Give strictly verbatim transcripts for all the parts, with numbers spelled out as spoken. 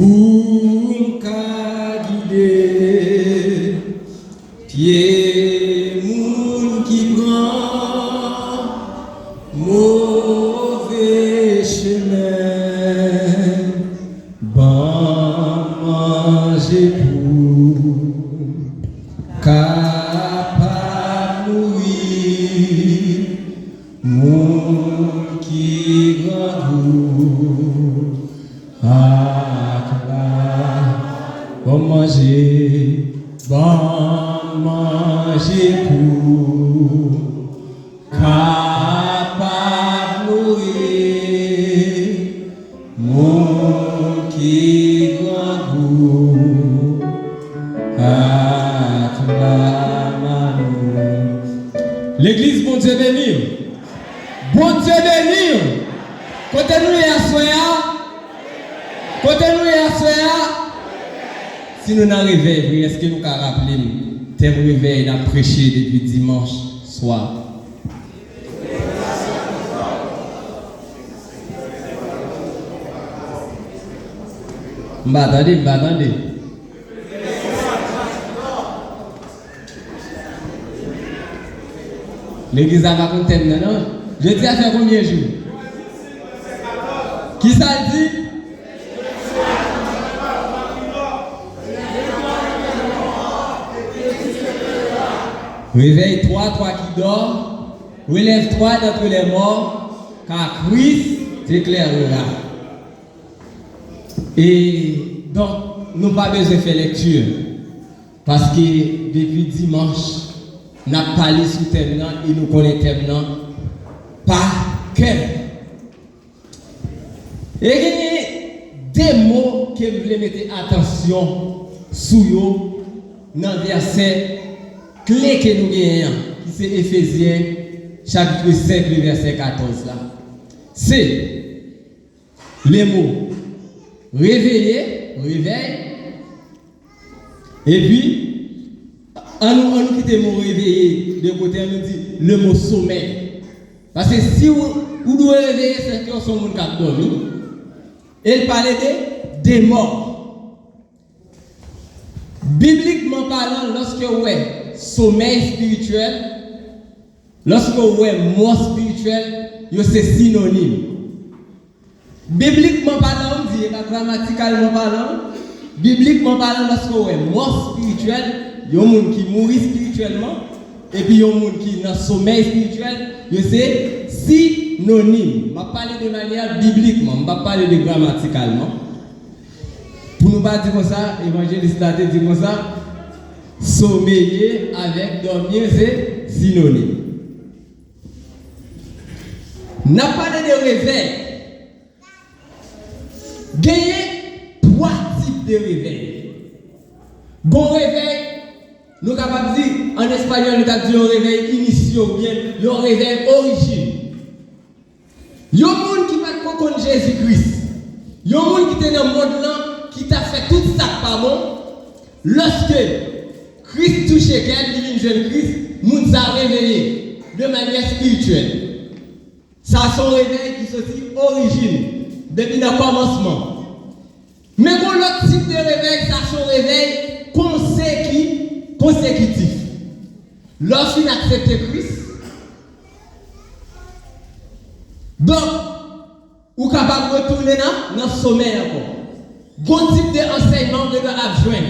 Pou m ka gide pye moun ki pran move chemen, ban m manje pou m kapab nouri moun ki grangou ak la. Ban m manje, ban m manje pou kapab nouri moun ki grangou ak lamamit. Legliz, Bondye beni w. Bondye beni w. Kote nou ye aswè a? Kote nou ye aswè a? Si nou nan revèy vre, èske nou ka raple m tèm revèy n ap preche depi dimanch swa? M pa tande, m pa tande. Legliz la pa konn tèm nan, non. Jodi a fè konbyen jou? Kisa l di? Réveille-toi, toi qui dors, relève-toi d'entre les morts, car Christ t'éclairera. E donk, nou pa bezwen fè lekti, paske depi dimanch, n ap pale sou tèm nan e nou konnen tèm nan pa kè. E genyen de mo ke m vle mete atansyon sou yo nan vèsè kle ke nou genyen an, ki se Efezyen chapit senk, le vèsè katòz la. Se le mo réveiller, réveil. Epi, ann nou, ann nou kite mo réveiller de kote, ann nou di le mo sommeil. Paske si ou, ou dwe reveye, se ke w se yon moun k ap dòmi. E l pale de, de mò. Biblikman palan, lòske w wè somèy espirityèl, lòske w wè mò espirityèl, yo se sinonim. Biblikman palan, m di, e pa gramatikalman palan, biblikman palan, lòske w wè mò espirityèl, yon moun ki mouri espirityèlman, epi yon moun ki nan somèy espirityèl, yo se sinonim. M ap pale de manyè biblikman, m p ap pale de gramatikalman. Pou nou pa di konsa, evanjelis la te di konsa, someye avèk dòmi se sinonim. N ap pale de revèy. Genyen twa tip de revèy. Gon revèy, nou kapab di, an espanyòl, nou t ap di yon revèy inisye oubyen yon revèy orijin. Yon moun ki pa t ko konn Jezi Kris, yon moun ki te nan mond lan, ki t ap fè tout sa k pa bon, lòske Kris touche kè l, li vin jwenn Kris, moun sa a reveye de manyè espirityèl. Sa se yon revèy ki soti orijin, depi nan kòmansman. Men gon lòt tip de revèy, sa se yon revèy konseki-, konsekitif. Lè w fin aksepte Kris, donk, ou kapab retounen nan, nan somèy ankò. Gon tip de ansèyman ou gen dwa ap jwenn.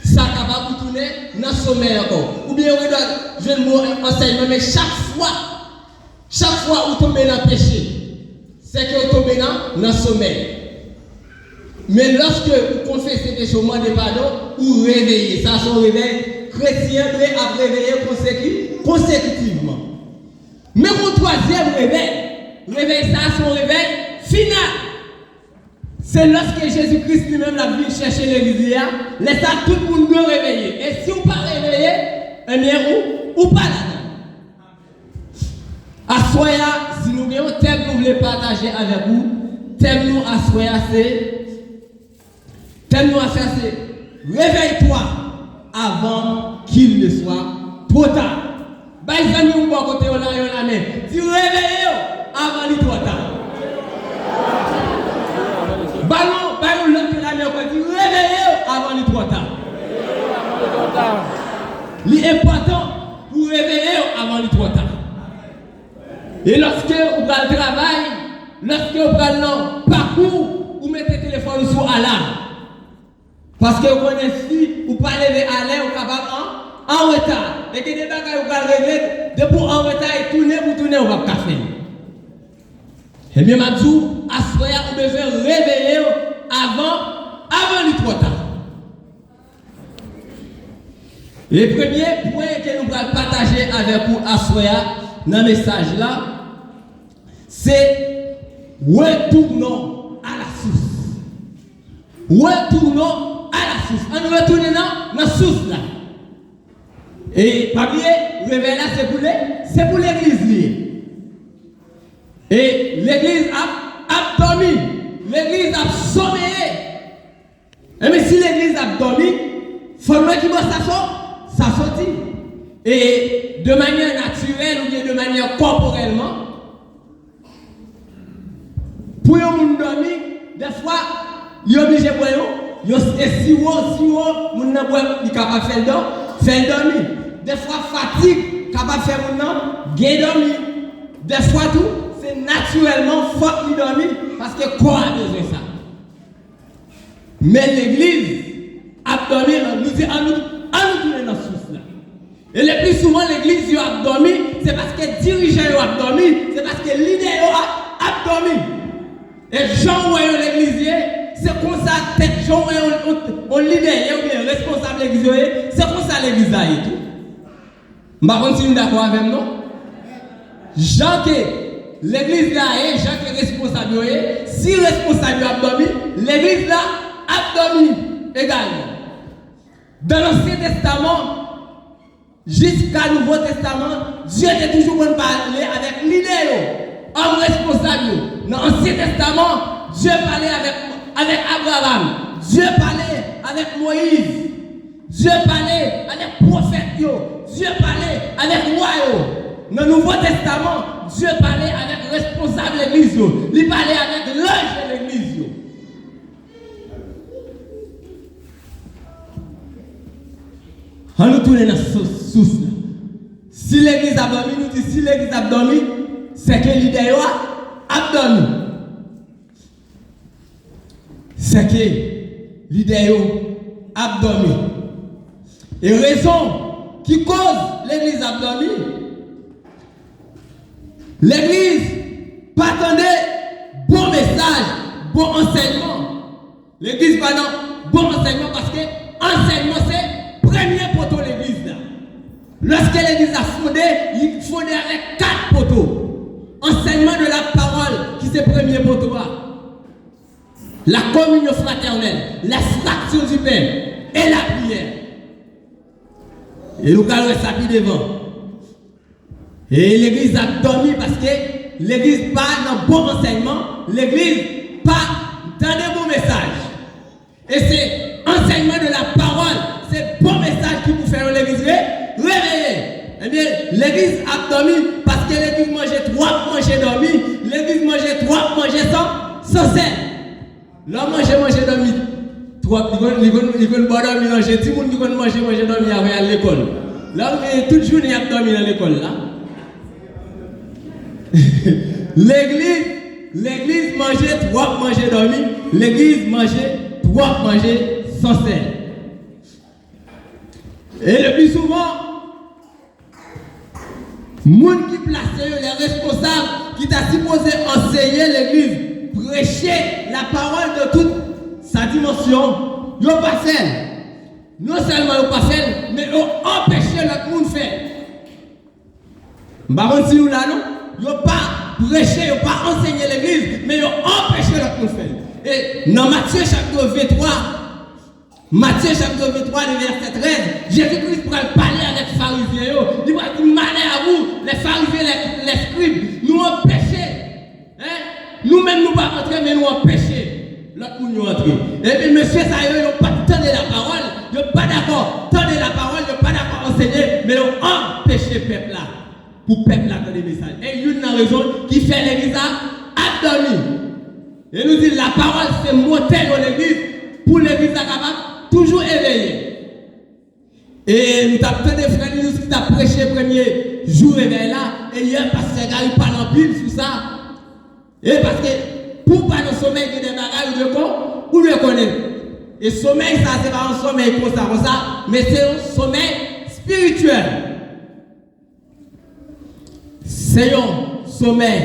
Sa kapab ou tounen nan somèy ankò. Oubyen ou gen dwa jwenn bon ansèyman, men chak fwa, chak fwa ou tonbe nan peche, se ke ou tonbe nan, nan somèy. Men lòske ou konfese peche w, mande padon, ou reveye. Sa se yon revèy. Kretyen dwe ap reveye konseki-, konsekitivman. Men gon twazyèm revèy. Revèy sa a se yon revèy final. Se lòske Jezi Kris li menm l ap vin chèche legliz li a, lè sa a tout moun dwe reveye. E si w pa reveye, ebyen ou, ou pa ladan. Aswè a, si nou gen yon tèm nou vle pataje avèk ou, tèm nou aswè a se, tèm nou aswè a se, réveille-toi avant qu'il ne soit trop tard. Bay zanmi w bò kote w la yon lamen. Di, reveye w avan li twò ta. Ba l yon, Li enpòtan pou w reveye w avan li twò ta. E lòske ou pral travay, lòske ou pral nan pakou, ou mete telefòn ou sou alam. Paske ou konnen si ou pa leve alè, ou kapab an, an reta. E gen de bagay ou pral regle, depi w an reta, e tounen pou tounen, ou p ap ka fè l. Ebyen, m ap di w, aswè a, ou bezwen reveye w avan, avan li twò ta. E premye pwen ke nou pral pataje avèk ou aswè a nan mesaj la, se retournons à la source. Retournons à la source. Ann retounen nan, nan sous la. E pa bliye, revèy la se pou le, se pou legliz li ye. E legliz ap, ap dòmi. Legliz ap someye. Ebyen, si legliz ap dòmi, fò n wè ki bò sa so-, sa soti. E de manyè natirèl oubyen de manyè kòporèlman, pou yon moun dòmi, dèfwa, li oblije bwè yon, yon, e siwo, siwo, moun nan bwè, li kapab fè l dò-, fè l dòmi. Dèfwa, fatig kapab fè moun nan gen dòmi. Dèfwa tou, se natirèlman fòk li dòmi, paske kò a bezwen sa. Men legliz ap dòmi, nou di, ann nou, ann nou tounen nan sous la. E le pli souvan, legliz yo ap dòmi, se paske dirijan yo ap dòmi, se paske lidè yo ap, ap dòmi. E jan w wè yon legliz ye, se konsa tèt, jan w wè yon, yon, yon lidè ye, oubyen responsab legliz yo ye, se konsa legliz la ye tou. M pa konn si nou dakò avè m, non. Jan ke legliz la ye, jan ke responsab yo ye, si responsab yo ap dòmi, legliz la ap dòmi egalman. Dan Lansyen Testaman, jiska Nouvo Testaman, Dye te toujou konn pale avèk lidè yo, òm responsab yo. Nan Ansyen Testaman, Dye pale avèk, avèk Abraram, Dye pale avèk Moyiz. Dye pale avèk pwofèt yo. Dye pale avèk wa yo. Nan Nouvo Testaman, Dye pale avèk responsab legliz yo. Li pale avèk lanje legliz yo. Ann nou tounen nan sous, sous la. Si legliz ap dòmi, nou di si legliz ap dòmi, se ke lidè yo a, ap dòmi. Se ke lidè yo ap dòmi. E rezon ki koz legliz ap dòmi, legliz pa tande bon mesaj, bon ansèyman. Legliz pa nan bon ansèyman paske ansèyman se premye poto legliz la. Lòske legliz la fonde, li fonde avèk kat poto. Ansèyman de la pawòl ki se premye poto a. La communion fraternelle, la fraction du pain et la prière. E nou pral wè sa pi devan. E legliz ap dòmi paske legliz pa nan bon ansèyman, legliz pa tande bon mesaj. E se ansèyman de la pawòl, se bon mesaj ki pou fè yon legliz re-, reveye. Ebyen, legliz ap dòmi paske legliz manje twòp manje dòmi, legliz manje twòp manje san, san sèl. Lè w manje, manje dòmi twòp, li konn, li konn, li konn ba w dòmi nan je. Timoun ki konn manje, manje dòmi apre y al lekòl. Lè w, e, tout jounen y ap dòmi nan lekòl la. Legliz, legliz manje twòp manje dòmi, legliz manje twòp manje san sèl. E le pli souvan, moun ki plase yo, lè responsab ki ta sipoze anseye legliz, preche la parole dans toute sa dimension, yo pa fè l. Non sèlman yo pa fè l, men yo anpeche lòt moun fè l. M pa konn si nou la, non. Yo pa preche, yo pa anseye legliz, men yo anpeche lòt moun fè l. E nan Matye chapit ventwa, Matye chapit ventwa, de vèsè trèz, Jezi Kris pral pale avèk Farizyen yo. Li pral di, malè a vou, lè Farizyen, lè, lè skrib, nou anpeche, en, nou menm nou pa antre, men nou anpeche lòt moun yo antre. Ebyen, mesye sa yo, yo pa t tande lapawòl, yo pa dakò tande lapawòl, yo pa dakò ansenye, men yo anpeche pèp la. Pou pèp la tande mesaj. E youn nan rezon ki fè legliz la ap dòmi. E nou di lapawòl se motè yon legliz, pou legliz la kapab toujou eveye. t ap tande frè Linus ki t ap preche premye jou revèy la, e yè pastè Gary pale anpil sou sa. E paske pou w pa nan somèy, gen de bagay ou dwe kon, ou dwe konnen. E somèy sa, se pa yon somèy konsa, konsa, men se yon somèy espirityèl. Se yon somèy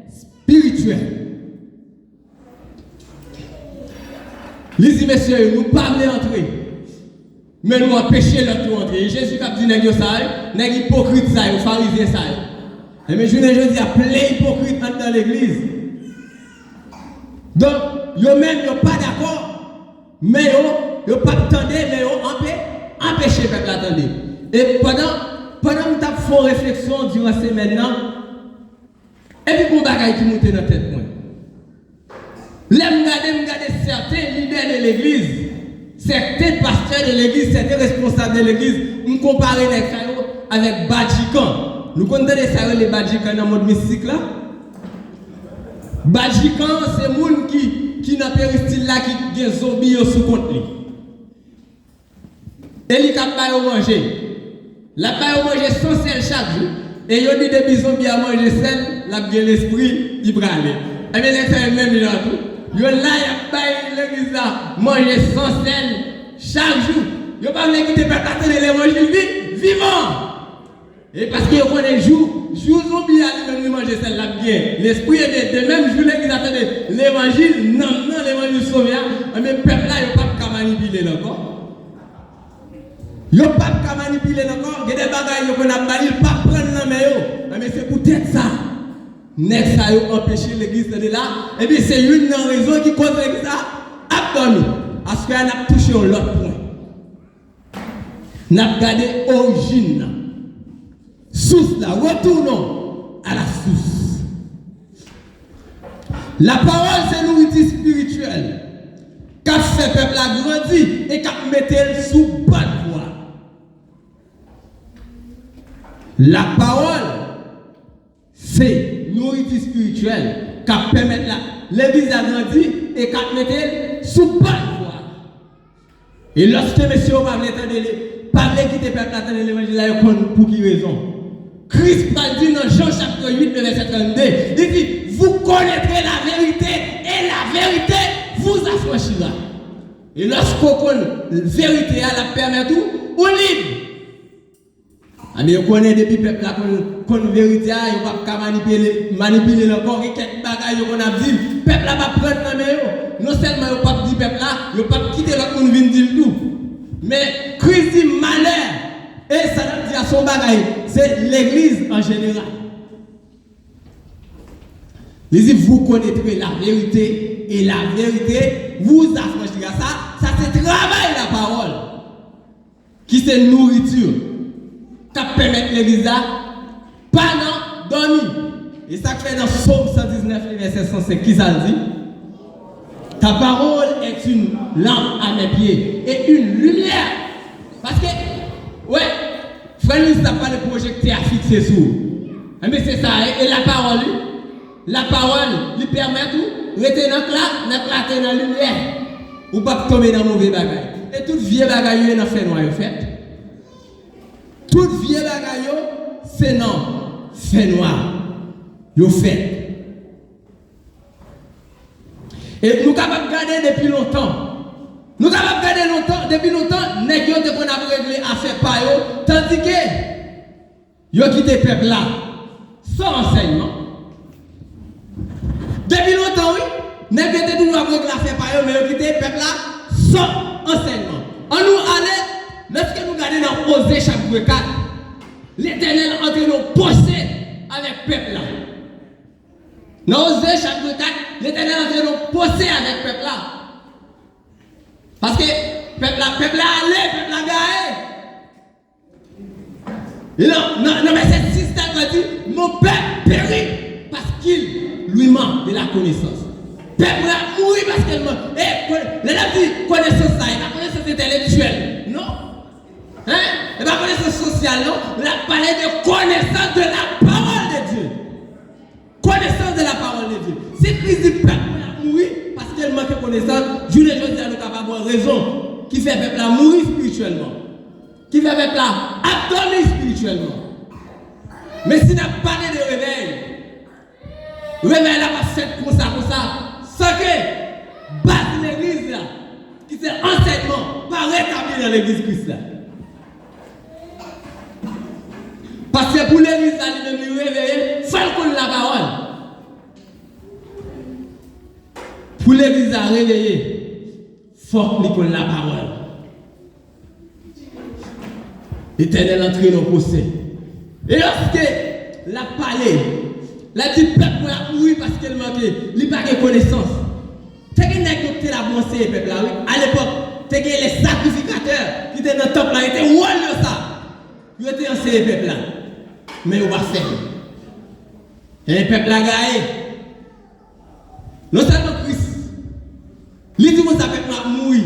espirityèl. Li di, mesye yo, nou pa vle antre, men nou anpeche lòt yo antre. E Jezi k ap di nèg yo sa yo, nèg ipokrit sa yo, farizyen sa yo. Ebyen, jounen jodi a, plen ipokrit anndan legliz. Donk, yo menm, yo pa dakò, men yo, yo p ap tande, men yo anpe, anpeche pèp la tande. E pandan, pandan m t ap fè yon refleksyon diran semèn nan, epi gon bagay ki moute nan tèt mwen. Lè m gade, m gade sèten lidè de legliz, sèten pastè de legliz, sèten responsab de legliz, m konpare nèg sa yo avèk badjikan. Nou konn tande sa yo rele badjikan nan mond mistik la? Badjikan se moun ki, ki nan peristil la, ki gen zonbi yo sou kont li. E li k ap ba yo manje. L ap ba yo manje san sèl chak jou. E yo di depi zonbi a manje sèl, l ap gen lespri, li prale. Ebyen, nèg sa yo menm jan tou. Yo la, y ap bay legliz la manje san sèl chak jou. Yo pa vle kite pèp la tande levanjil vi-, vivan. E paske yo konnen jou, jou zonbi a li menm li manje sèl, l ap gen lespri, ebyen, de menm jou legliz la tande levanjil, nanm nan, levanjil sove a, ebyen, pèp la, yo p ap ka manipile l ankò. Yo p ap ka manipile l ankò. Gen de bagay yo konn ap ba li, l p ap pran l nan men yo. Ebyen, se poutèt sa, nèg sa yo anpeche legliz tande la. Ebyen, se youn nan rezon ki koz legliz la ap dòmi. Aswè a, n ap touche yon lòt pwen. N ap gade orijin nan. Sous la, retournons à la source. Lapawòl se nouriti espirityèl k ap fè pèp la grandi e k ap mete l sou bòn vwa. Lapawòl se nouriti espirityèl k ap pèmèt la, legliz la grandi e k ap mete l sou bòn vwa. E lòske mesye yo pa vle tande, pa vle kite pèp la tande levanjil la, yo konn pou ki rezon. Kris pral di nan Jan chapit uit, vèsè trannde, li di, vous connaîtrez la vérité et la vérité vous affranchira. E lòske w konn verite a, l ap pèmèt ou, ou lib. Ebyen, yo konnen depi pèp la konn, konn verite a, yo p ap ka manipile, manipile l ankò. Gen kèk bagay yo konn ap di l, pèp la p ap pran nan men yo. Non sèlman yo p ap di pèp la, yo p ap kite lòt moun vin di l tou. Men Kris di malè, e sa l ap di a se yon bagay, se legliz an jeneral. Li di, vous connaîtrez la vérité et la vérité vous affranchira. Sa, sa se travay lapawòl. Ki se nouriti k ap pèmèt legliz la pa nan dòmi. E sa k fè nan Sòm san diznèf, vèsè san senk, ki sa l di? Ta parole est une lampe à mes pieds et une lumière. Paske, wè, frè Louis t ap pale pwojektè a fikse sou ou. Enben, se sa, e, e lapawòl, wi. Lapawòl, li pèmèt ou rete nan kla-, nan klate, nan limyè. Ou p ap tonbe nan move bagay. E tout vye bagay yo, e nan fènwa yo fèt. Tout vye bagay yo, se nan fènwa yo fèt. E nou kapab gade depi lontan. Nou kapab gade lontan, depi lontan, nèg yo te konn ap regle afè pa yo, tandike yo kite pèp la san ansèyman. Depi lontan, wi, nèg yo te toujou ap regle afè pa yo, men yo kite pèp la san ansèyman. Ann nou ale, lèske nou gade nan Oze chapit kat, Letènèl antre nan pwosè avèk pèp la. Nan Oze chapit kat, Letènèl antre nan pwosè avèk pèp la. Paske pèp la, pèp la ale, pèp la gaye. E nan, nan, nan vèsè sis la, li di, mon peuple périt parce qu'il lui manque de la connaissance. Pèp mwen ap mouri paske l man-, e, kon-, lè l ap di konesans sa, e pa konesans entèlektyèl, non. Hein? E pa konesans sosyal, non. L ap pale de connaissance de la parole de Dieu. Connaissance de la parole de Dieu. Si Kris di pèp mwen ap mouri paske l manke konesans, jounen jodi a nou kapab wè rezon ki fè pèp la mouri espirityèlman. ki fè pèp la ap dòmi espirityèlman. Men si n ap pale de revèy, revèy la p ap fèt konsa, konsa, san ke baz legliz la, ki se ansèyman, pa retabli nan legliz Kris la. Paske pou legliz la li menm li reveye, fò l konn lapawòl. Pou legliz la reveye, fòk li konn lapawòl. Letènèl antre nan pwosè. E lòske l ap pale, l ap di pèp mwen ap mouri paske l manke, li pa gen konesans. Te gen nèg yo ki te la pou anseye pèp la, wi. Alepòk, te gen lè sakrifikatè ki te nan tanp la, e te wòl yo sa. Yo te anseye pèp la. Men yo pa fè l. E pèp la gaye. Non sèlman Kris, li di konsa pèp la ap mouri.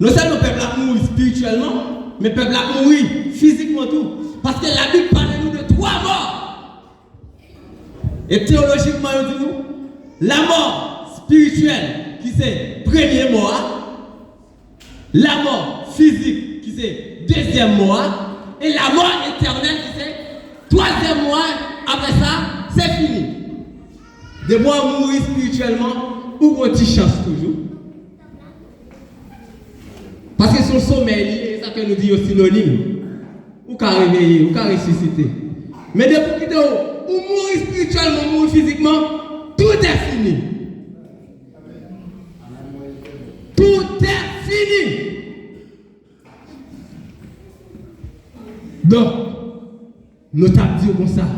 Non sèlman pèp la ap mouri espirityèlman, men pèp la ap mouri fizikman tou. Paske Labib pale nou de twa mò. E teyolojikman, yo di nou, lamò espirityèl, ki se premye mò a, lamò fizik, ki se dezyèm mò a, e lamò etènèl, ki se twazyèm mò a, apre sa, se fini. Depi w mouri espirityèlman, ou gon ti chans toujou. Paske se yon somèy li ye, e sa fè nou di yo sinonim. Ou ka reveye, ou ka resisite. Men depi w kite w, ou mouri espirityèlman, ou mouri fizikman, tout est fini. Tout est fini. Donk, nou t ap di w konsa,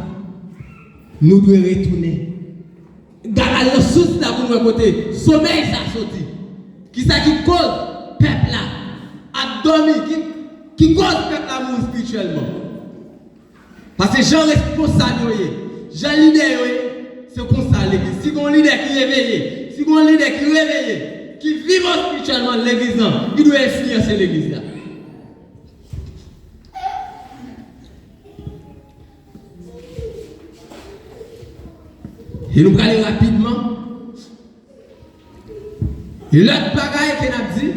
nou dwe retounen. Gade al nan sous la pou n wè kote somèy sa soti. Kisa ki koz pèp la ap dòmi? Ki, ki koz pèp la mouri espirityèlman? Paske jan responsab yo ye, jan lidè yo ye, se konsa legliz. Si gon lidè ki reveye, si gon lidè ki reveye, ki vivan espirityèlman legliz lan, li dwe enfliyanse legliz la. E nou prale rapidman. Lòt bagay ke n ap di,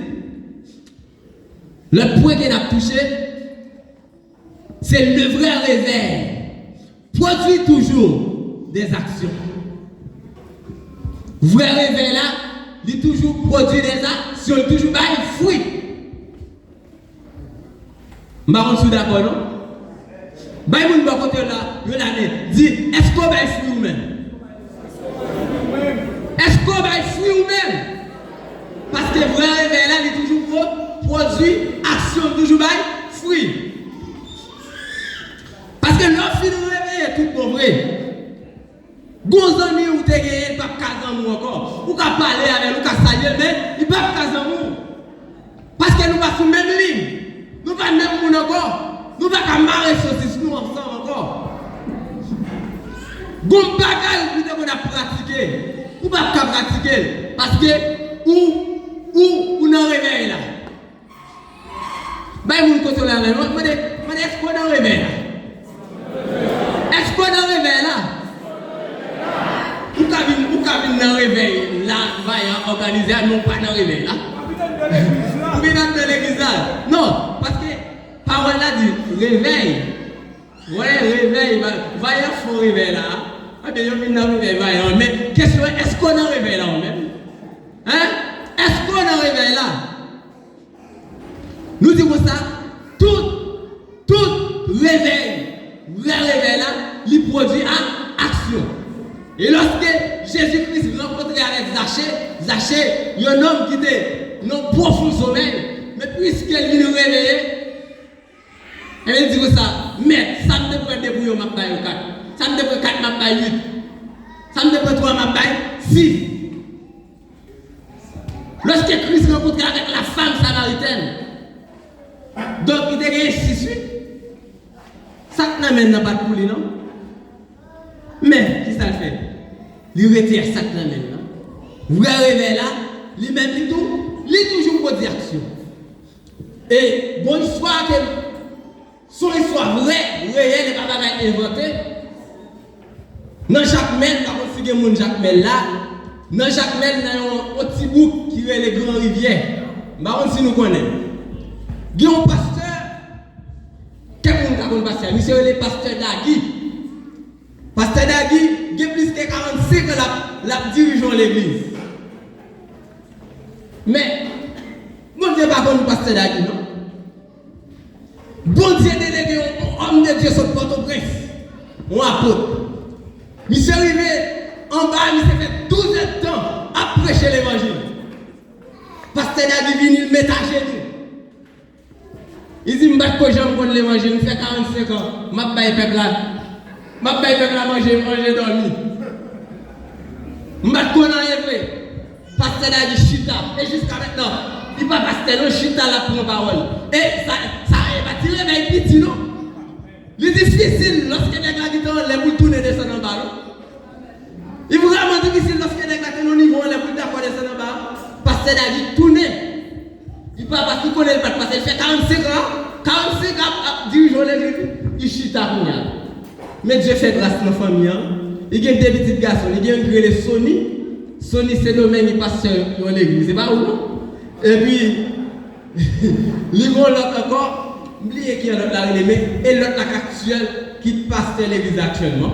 lòt pwen ke n ap touche, se le vrai réveil produit toujours des actions. Vrè revèy la, li toujou pwodui des actions, li toujou bay fwi. M pa konn si w dakò, non? Bay moun bò kote w la, yo la men, di, èske w bay fwi ou menm? Èske w bay fwi ou menm? Paske vrè revèy la, li toujou pwo-, pwodui aksyon, li toujou bay fwi. Paske lè w fin reveye tout bon vre, gon zanmi ou te genyen, li p ap ka zanmi w ankò. Ou ka pale avè l, ou ka salye l, men li p ap ka zanmi w. Paske nou pa sou menm liy. Nou pa menm moun ankò. Nou pa ka mare sosis nou ansanm ankò. Gon bagay ou te konn ap pratike, ou p ap ka pratike l. Paske ou, ou, ou nan revèy la. Bay moun kote w la men. Mande, mande, èske w nan revèy la? Èske w nan revèy la? Ou ka vin, ou ka vin nan revèy la, vayan òganize a, men w pa nan revèy la. Ou vin anndan legliz la. Non, paske pawòl la di, revèy. Wè, revèy, va-, vayan fè revèy la. Ebyen, yo vin nan revèy vayan. Men kesyon an, èske w nan revèy la ou menm? Hein? Èske w nan revèy la? Nou di konsa, tout, tout revèy, vrè revèy la, li pwodui a aksyon. E lòske Jezi Kris rankontre avèk Zache, Zache, yon nonm ki te nan pwofon somèy, men piske li reveye, ebyen, li di konsa, Mèt, sa m te pran de pou yon, m ap ba yo kat. Sa m te pran kat, m ap bay uit. Sa m te pran twa, m ap bay sis. Lòske Kris rankontre avèk la femme samaritaine, donk, li te genyen sis, wi. Sa k nan men l nan pa t pou li, non. Men, kisa l fè? Li retire sa k nan men l nan. Vrè revèy la, li menm, li tou, li toujou pwodui aksyon. E gon istwa ke se yon istwa vrè, reyèl, e pa bagay envante. Nan Jakmèl, m pa konn si gen moun Jakmèl la. Nan Jakmèl, nan yon, yon ti bouk ki rele Gran Rivyè. M pa konn si nou konnen. Gen yon pastè konn pastè a. Misye rele pastè Dagi. Pastè Dagi gen plis ke karannsenk an l ap, l ap dirije yon legliz. Men, Bondye pa konn pastè Dagi, non. Bondye delege yon, yon òm de Dye sot Pòtoprens, yon apot. Misye rive anba, misye fè douz èdtan ap preche levanjil. Pastè Dagi vini, l met ajenou. Li di, "M pa t ko janm konn levanjil, m fè karannsenk an, m ap bay pèp la, m ap bay pèp la manje, manje dòmi. M pa t konn anyen vre." Pastè Dagi chita, e jiska mentnan, li pa pastè non, chita l ap pran pawòl. E sa, sa e pa ti revèy piti non. Li difisil lòske nèg la gentan anlè pou l tounen desann anba non. Li vrèman difisil lòske nèg la te nan nivo anlè pou l dakò desann anba. Pastè Dagi tounen. Li pa, paske li konnen li pa t pastè, li fè karannsenk an, karannsenk an ap, ap dirije yon legliz, li chita kounye a. Men Dye fè gras nan fanmi an. Li gen de pitit gason, li gen youn ki rele Sony. Sony Sendomeng, li pastè yon legliz, se pa ou non? Epi, li gen yon lòt ankò, m bliye ki lòt la rele, men, e lòt la k aktyèl, ki pastè legliz aktyèlman.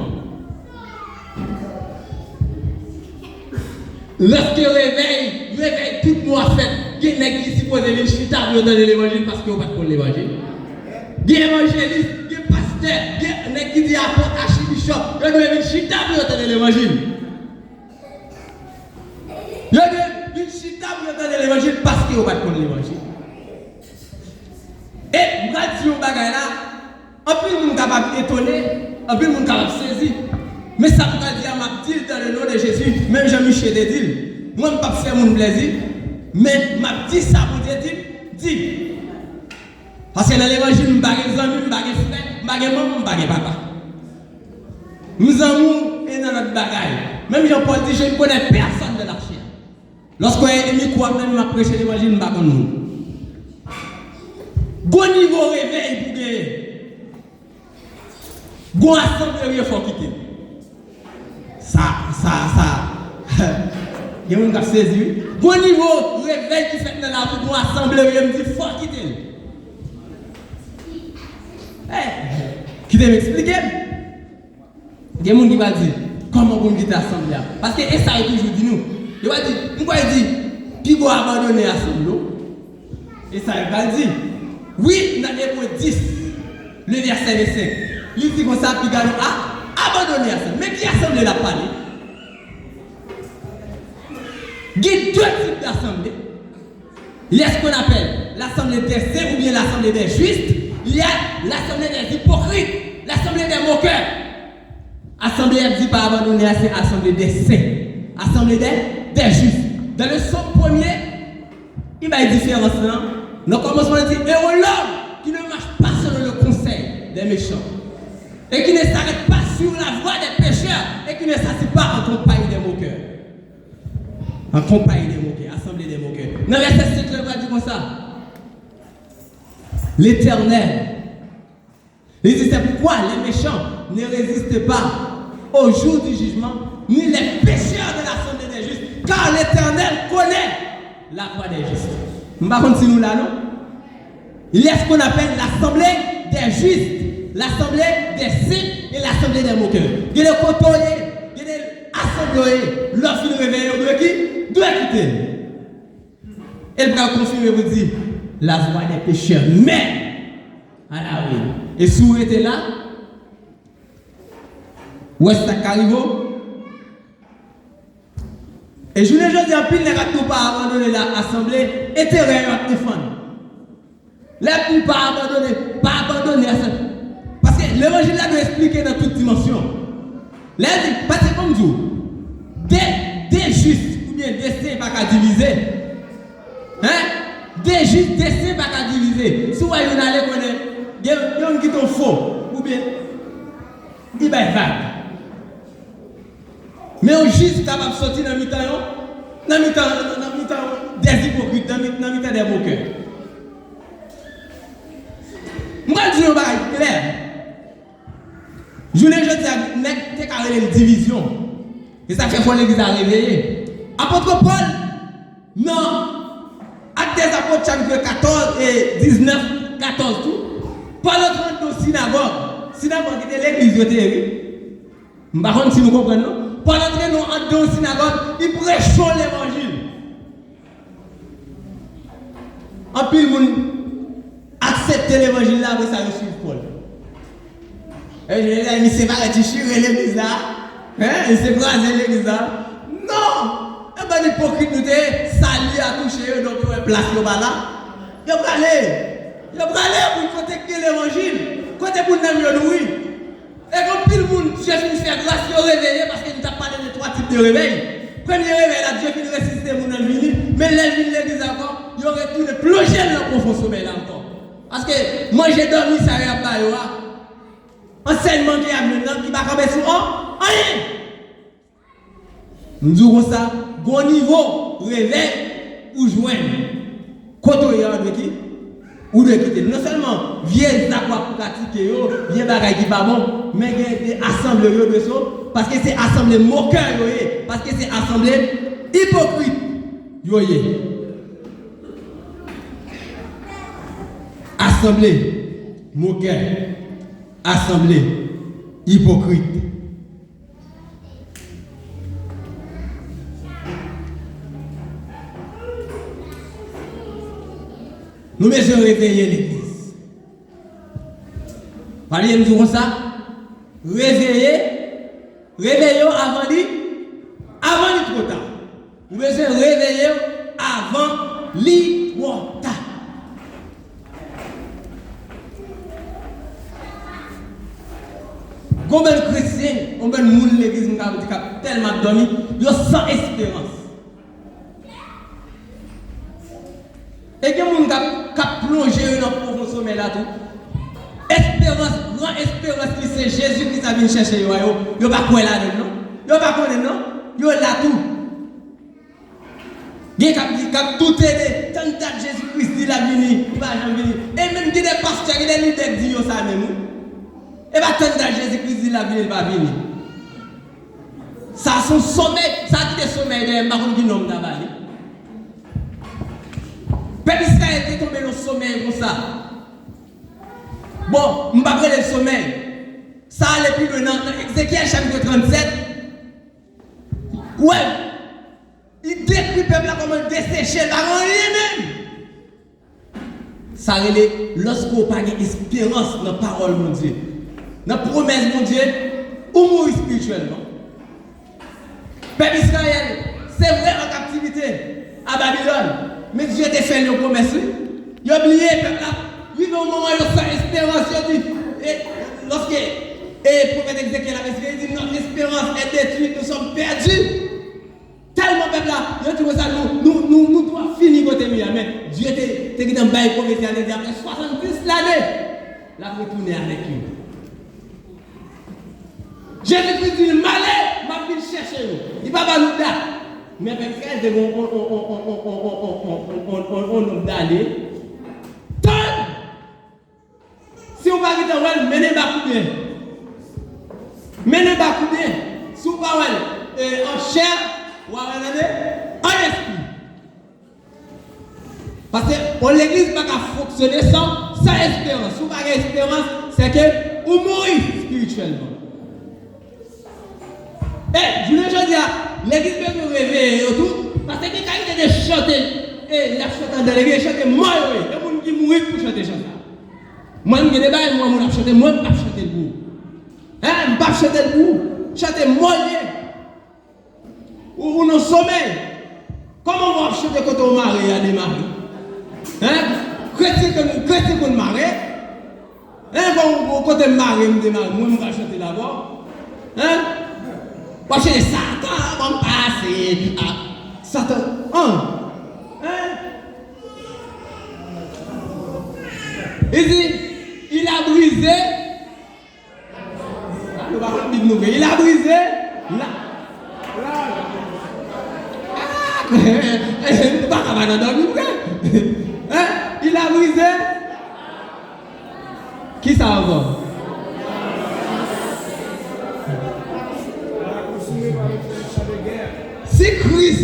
Lòske revèy, revèy tout mwa fèt, gen nèg ki sipoze vin chita pou yo tande levanjil paske yo pa t konn levanjil. Gen evanjelis, gen pastè, gen nèg ki di apot, achibichòp, yo dwe vin chita pou yo tande levanjil. Yo dwe vin chita pou yo tande levanjil paske yo pa t konn levanjil. E m pral di yon bagay la, anpil moun kapab etone, anpil moun kapab sezi. Men sa m pral di a, m ap di l dans le nom de Jésus, menm jan Miche te di l. Mwen, m p ap fè moun plezi, men m ap di sa Bondye di m, di. Paske nan levanjil, m pa gen zanmi, m pa gen frè, m pa gen manman, m pa gen papa. M zanmi w e nan lòt bagay. Menm jan Pòl di, "Je ne connais personne de la chair." Lòske w wè e mikwo ap nan men m ap preche levanjil, m pa konn moun. Gon nivo revèy pou genyen. Gon asanble w ye, fò w kite l. Sa, sa, sa. Gen moun k ap sezi, wi. Gon nivo revèy ki fèt nan lavi, gon asanble w ye, m di, fò w kite l. Hey, kite m eksplike m. Gen moun ki pral di, "Kòman pou m kite asanble a?" Paske e sa yo toujou di nou. Yo pral di, m kwè yo di, "Pi bon abandone asanble w." E sa yo pral di. Wi, nan Ebre dis, le vèsè vennsenk, li di konsa, "Pi bon a, abandone asanble." Men ki asanble l ap pale? Gen de tip d'asanble. Il y a ce qu'on appelle l'assemblée des saints ou bien l'assemblée des justes. Il y a l'assemblée des hypocrites, l'assemblée des moqueurs. Asanble y ap di pa abandone a, se assemblée des saints, assemblée des, des justes. Dans le psaume premier, li bay diferans lan. Nan kòmansman, li di, "Heureux l'homme qui ne marche pas selon le conseil des méchants et qui ne s'arrête pas sur la voie des pécheurs et qui ne s'assied pas en compagnie des moqueurs." An konpayi de mokè, asanble de mokè. Nan vèsè senk la, li pral di konsa, Letènèl, li di, c'est pourquoi les méchants ne résistent pas au jour du jugement, ni les pécheurs de l'assemblée des justes, car l'Éternel connaît la voie des justes. M pa konn si nou la, non? Il y a ce qu'on appelle l'assemblée des justes, l'assemblée des saints et l'assemblée des moqueurs. Gen de kote w ye, gen de asanble w ye, lè w fin reveye w dwe ki, dwe kite l. E l pral konfime pou di, la voie des pécheurs, men, ala wi. E si w rete la, w wè sa k ka rive w? E jounen jodi a, anpil nèg ap di w pa abandone la asanble, enterè yo ap defann. Lè l ap di pa abandone, pa abandone asanble. Paske levanjil la dwe esplike nan tout dimansyon. Lè l di, paske ban m di w, de, de jis oubyen de sen pa ka divize. Hein? De jis, de sen pa ka divize. Si w wè youn ale konnen, gen, gen youn kite w fo, oubyen li bay vag. Men yon jis kapab soti nan mitan yon, nan mitan, nan, nan mitan yon dèzipokrit, nan mi-, nan mitan dè mokè. M pral di yon bagay klè. Jounen jodi a, nèg te ka rele l divizyon. E sa k fè fò legliz la reveye. Apot Pòl, nan Actes des Apôtres, chapitre quatorze et dix-neuf, quatorze tou, Pòl antre anndan yon sinagòg. Sinagòg ki te legliz yo te ye, wi. M pa konn si nou konprann, non. Pòl antre nan anndan yon sinagòg, li preche yon levanjil. Anpil moun aksepte levanjil la, apre sa, yo swiv Pòl. E, e, e, misye parèt chire legliz la. Hein? Misye kraze legliz la. Non! E bann ipokrit nou te ye, sali a touche yo, donk yo wè plas yo pa la. Yo prale. Yo prale, moun kote k gen levanjil. Kote moun nanm yo nouri. E gen anpil moun, Dye fin fè gras, yo reveye, paske nou t ap pale de twa tip de revèy. Premye revèy la, Dye fin resisite moun nan vini, men lè l vin legliz ankò, yo retounen plonje l nan pwofon somèy la ankò. Paske manje dòmi sa yo ap ba yo a, ansèyman ke y ap jwenn nan, ki pa kanpe sou an, anyen. M di w konsa, gon nivo revèy ou jwenn. Kote w ye a, ou dwe ki-, ou dwe kite l. Non sèlman vye zak w ap pratike yo, vye bagay ki pa bon, men gen de asanble yo dwe sou, paske se asanble mokè yo ye, paske se asanble ipokrit yo ye. Asanble mokè, asanble ipokrit. Nou bezwen reveye legliz. Pale m di w konsa, reveye, reveye w avan li, avan li twò ta. Ou bezwen reveye w avan li twò ta. Gon bann kretyen, gon bann moun legliz, m ka di, k ap tèlman ap dòmi, yo san esperans. E gen moun k ap, k ap plonje yo nan pwofon somèy la tou. Esperans, gran esperans ki se Jezi Kris ap vin chèche yo a, yo, yo pa kwè ladan l non. Yo pa konnen l non. Yo la tou. Gen k ap di, k ap doute de tann dat Jezi Kris di l ap vini, li pa janm vini. E menm gen de pastè, gen de lidè k di yo sa menm, wi. E pa tann dat Jezi Kris di l ap vini, li pa vini. Sa se yon somèy, sa ki te somèy dèyè, m pa konn ki non m ta ba li. Pèp Izrayèl te tonbe nan somèy konsa. Bon, m p ap rele l somèy. Sa ale pi lwen nan, nan Ezekyèl chapit trannsèt. Ou wè, li dekri pèp la kòman l deseche, l pa gen anyen menm. Sa rele lòske w pa gen esperans nan pawòl Bondye, nan pwomès Bondye, ou mouri espirityèlman. Pèp Izrayèl, se vre, an kaptivite a Babilòn, men Dye te fè l yon pwomès, wi. Yo bliye pèp la, rive yon moman yo san esperans, yo di, e, lòske, e, pwofèt Ezekyèl ap esplike, li di, notre espérance est détruite, nous sommes perdus. Tèlman pèp la, yo di konsa, nou, nou, nou, nou twò fini kote nou ye a, men Dye te, te gentan bay pwofesi a, te di apre swasanndis lane, l ap retounen avèk yo. Jezi Kris di, m ale, m ap vin chèche nou. Li pa ba nou dat. Men pèp Izrayèl te gen yon, yon, yon nonb dane. Tann! Si w pa gentan wè l, mennen bak ou byen. Mennen bak ou byen. Si w pa wè l, e, an chè, w a wè l an, an lespri. Paske yon legliz pa ka fonksyone san, san esperans. Si w pa gen esperans, se ke ou mouri espirityèlman. E, jounen jodi a, legliz bezwen reveye yo tou, paske gen kalite de chante, e, y ap chante anndan legliz, chante mò yo ye. Gen moun ki mouri pou chante chan sa. Mwen, m gen de bagay, mwen, moun ap chante, mwen, m p ap chante l pou ou. Hein, m p ap chante l pou ou. Chante mò l ye. Ou, ou nan somèy. Kòman w ap chante kote w mare a demare? Hein? Kretyen konn, kretyen konn mare? Hein, bon, bon, kote m mare, m demare, mwen, m pral chante la, bon. Hein? W ap chante Satan, ban m pase. Ah, Satan, hein? Hein? Li di, il a brisé. Ah, nou pa konn Bib nou vre. Il a brisé la. Ah, nou pa ka pa nan dòmi vre. Hein? Il a brisé. Kisa ankò? Si Kris,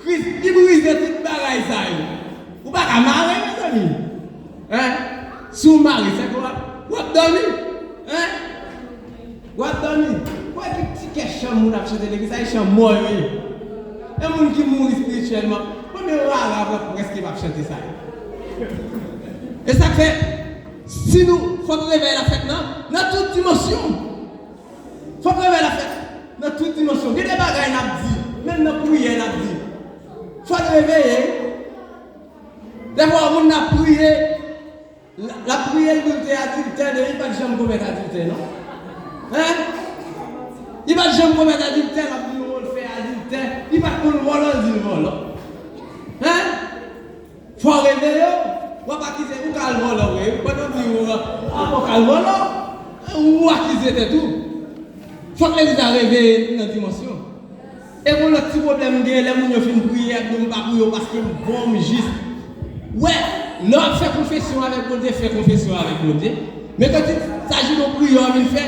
Kris, li brize tout bagay sa yo. Ou pa ka mare, mezanmi. Hein? Si w mare, se ke w Chante legliz ayisyen mò yo ye. E moun ki mouri espirityèlman, mwen menm rara mwen prèske p ap chante sa yo. E sa k fè, si nou, fòk revèy la fèt nan, nan tout dimansyon. Fòk revèy la fèt nan tout dimansyon. Gen de bagay n ap di, menm nan priyè n ap di. Fò n reveye. Dèfwa, yon moun ap priye, l ap priye, l di l te adiltè, men li pa t janm komèt adiltè, non. Hein? Li pa t janm komèt adiltè, l ap di nou l fè adiltè. Li pa t konn vòlò, l di l vòlò. Hein? Fò w reveye w. W ap akize, ou ka al vòlò vre wi. Pandan w di ou, a, fò w ka al vòlò, ou akize tèt ou. Fòk legliz la reveye nan dimansyon. E gon lòt ti pwoblèm m gen, lè moun yo fin priye, y ap di m pa priye w paske m bon, m jis. Wè, lè w ap fè konfesyon avèk Bondye, fè konfesyon avèk Bondye. Men kantik sa Jino Priyo vin fè,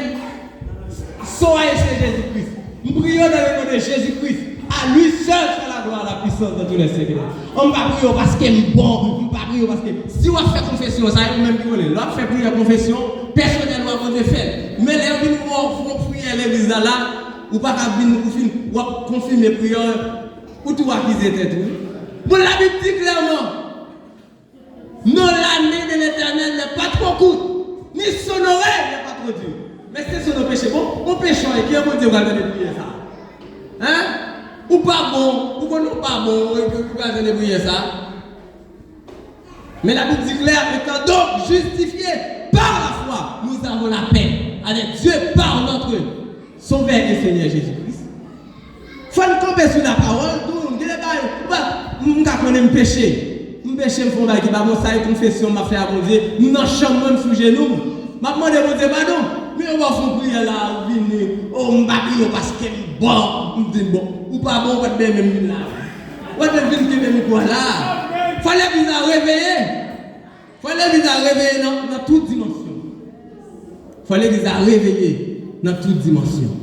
Soyez chez Jésus-Christ. M priye dans le nom de Jésus-Christ. À lui seul soit la gloire, la puissance dans tous les siècles. An, m pa priye w paske m bon, m pa priye w paske. Si w ap fè konfesyon, sa e ou menm ki konnen. Lè w ap fè priyè konfesyon pèsonèl ou a Bondye, fè l. Men lè yo vin wè w fè yon priyè legliz la, la, ou pa ka vin, ou fin, w ap konfime priyè, ou tou akize tèt ou. Bon, Labib di klèman, Non, la main de l'Éternel n'est pas trop courte, ni son oreille n'est pas trop dure. Men se sou nou peche. Bon, ou pechè, e ki Bondye pral tande priyè sa? Hein? Ou pa bon, ou konn ou pa bon, e ki pral tande priyè sa? Men Labib di klè, étant donc justifiés par la foi, nous avons la paix avec Dieu par notre Sovè e Senyè Jezi Kris. Fò n kanpe sou lapawòl tou, gen de bagay, ou pa, m ka konnen m peche. M peche, m fè yon bagay ki pa bon, sa e konfesyon m ap fè a Bondye. M nan chanm mwen, m sou jenou m. M ap mande Bondye padon. Men yo ba w fè yon priyè la, ou vini, o, m pa priye w paske m bon. M di m bon. Ou pa bon, ou pa t dwe menm vin la. Ou pa t dwe vin kenbe mikwo a la. Fò legliz la reveye. Fò legliz la reveye nan, nan tout dimansyon. Fò legliz la reveye nan tout dimansyon.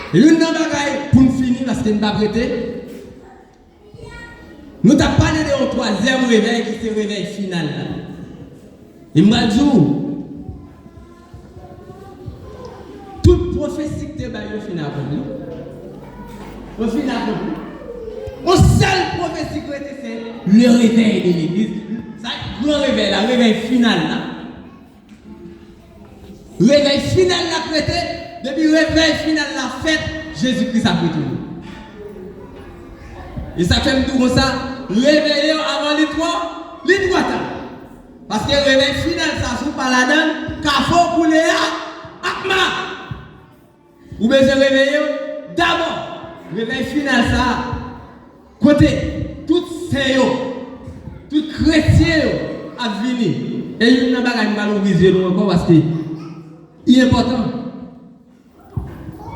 E youn nan bagay, pou n fini, paske n p ap rete, nou t ap pale de yon twazyèm revèy ki se revèy final la. E m pral di w, tout pwofesi k te bay yo fin akonpli. Yo fin akonpli. Yon sèl pwofesi k rete, se le réveil de l'église. Sa, gran revèy la, revèy final la. Revèy final la k rete, depi revèy final la fèt, Jezi Kris ap retounen. E sa k fè m di w konsa, reveye w avan li twò, li twò ta. Paske revèy final sa, si w pa ladan l, kafou koule a ap ma. Ou bezwen reveye w dabò. Revèy final sa a, kote tout sen yo, tout kretyen yo ap vini. E youn nan bagay m pral ouvri zye nou ankò paske li enpòtan.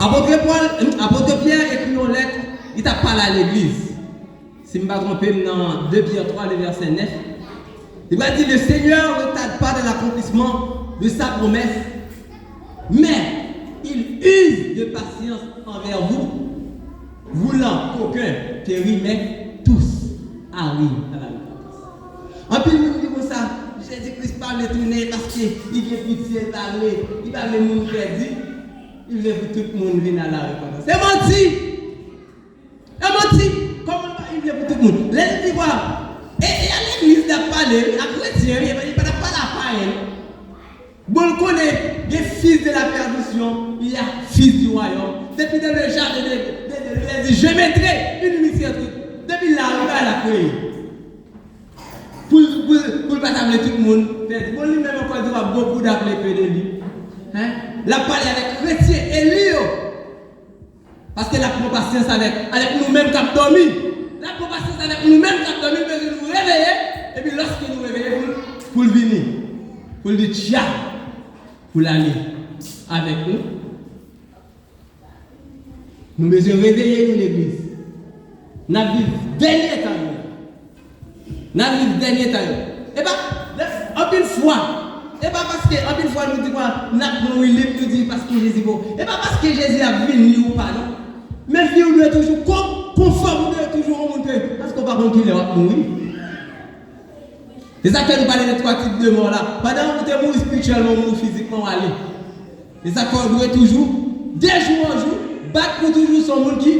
Apot Pòl, apot Pyè ekri yon lèt, li t ap pale a legliz. Si m pa twonpe m, nan de Pyè twa, le vèsè nèf, li va di, le Seigneur ne tarde pas dans l'accomplissement de sa promesse, mais il use de patience envers vous, voulant qu'aucun périsse, mais tous arrivent à la repentance. Anpil moun di konsa, Jezi Kris pa vle tounen paske li gen pitye, li pa vle, li pa vle moun pèdi, li vle pou tout moun vin a la repantans. Se manti! E manti, kòman l pa rive pou tout moun? Lè l di kwa, e, e a legliz l ap pale, wi, a kretyen, wi, e pa, e pa t ap pale a payen, non. Bon, l konnen gen fils de la perdition, il y a fils du royaume. Depi dans le jardin de, de, de, de, de, je mettrai une initiative. Depi la, wi, bagay la kreye. Pou l, pou l, pou l pa ta vle tout moun pèdi. Bon, li menm ankò di, w ap beaucoup d'appeler peu de lui. Hein? L ap pale avèk kretyen eli yo. Paske l ap pran pasyans avèk, avèk nou menm k ap dòmi. L ap pran pasyans avèk nou menm k ap dòmi, l bezwen nou reveye, epi lòske nou reveye, pou l, pou l vini. Pou l di, tcha, pou l ale avèk nou. Nou bezwen reveye nou, legliz. N ap viv dènye tan yo. N ap viv dènye tan yo. E pa, anpil fwa, e pa paske, anpil fwa nou di kwa, n ap mouri lit, nou di paske Jezi bon. E pa paske Jezi ap vini ou pa, non. Men vi w dwe toujou kon-, konfòm, ou dwe toujou yon moun ke, paske w pa konn kilè w ap mouri. E sa k fè nou pale de twa tip de mò la. Pandan ou te mouri espirityèlman, ou mouri fizikman, w ale. E sa k fè w dwe toujou, de jou an jou, Bat pou toujou se yon moun ki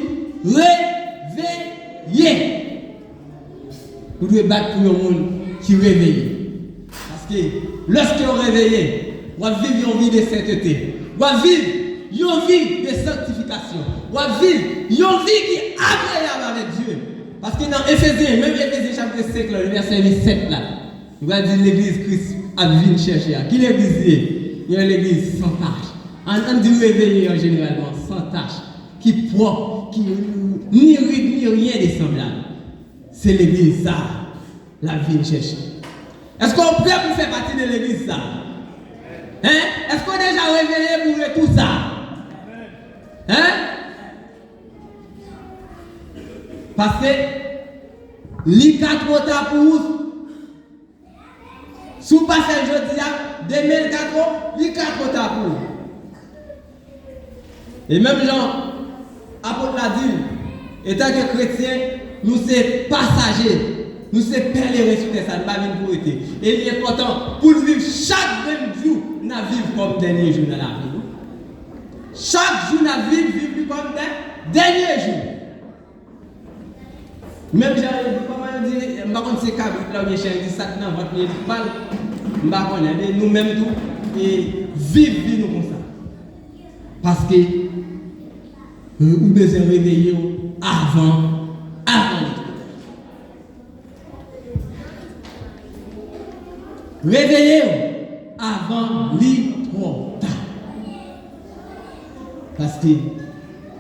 reveye. Ou dwe bat pou yon moun ki reveye. Paske lèske w reveye, w ap viv yon vi de sentete. W ap viv yon vi de sanktifikasyon. W ap viv yon vi ki agreyab avèk Dye. Paske nan Efezyen, menm Efezyen chapit senk la, vèsè sèt la, nou pral di legliz Kris ap vin chèche a. Ki legliz li ye? Yon legliz san tach. Ann, ann di reveye an jeneralman, san tach, ki pwòp, ki ni rid, ni ryen de sanblab. Se legliz sa a l ap vin chèche. Èske w prè pou fè pati de legliz sa a? Hein? Èske w deja reveye pou retou sa a? Hein? Paske li ka twò ta pou ou. Si w pa fè l jodi a, demen l ka twò, li ka twò ta pou ou. E menm jan apot la di l, etanke kretyen, nou se pasaje, nou se pèleren sou tè sa, nou pa vin pou rete. E li enpòtan pou n viv chak grenn jou n ap viv kòm dènye jou nan lavi nou. Chak jou n ap viv, viv li kòm dè, dènye jou. Menm jan yo di, kòman yo di, m pa konn si se kabrit la oubyen chen, yo di sa k nan vant li, li pa l. M pa konnen, men nou menm tou, e viv vi nou konsa. Paske, e, ou bezwen reveye w avan, avan li twò ta. Reveye w avan li twò ta. Paske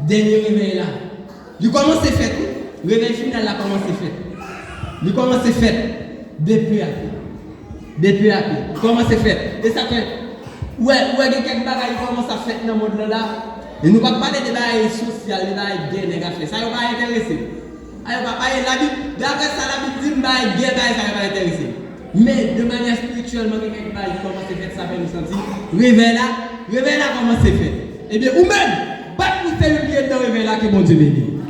dènye revèy la, li kòmanse fèt, wi. Revèy final la kòmanse fèt. Li kòmanse fèt de pe a pe. De pe a pe. Li kòmanse fèt. E sa fè, ou wè, ou wè gen kèk bagay ki kòmanse ap fèt nan mond lan la. E nou p ap pale de bagay sosyal, de bagay gè nèg ap fè. Sa yo pa enterese. A yo pa pale Labib, daprè sa Labib di m, bagay gè, bagay sa yo pa enterese m. Men, de manyè espirityèlman, gen kèk bagay ki kòmanse fèt, sa fè nou santi revèy la, revèy la kòmanse fèt. Ebyen, ou menm, bat pou selil ki anndan revèy la, ke Bondye beni w.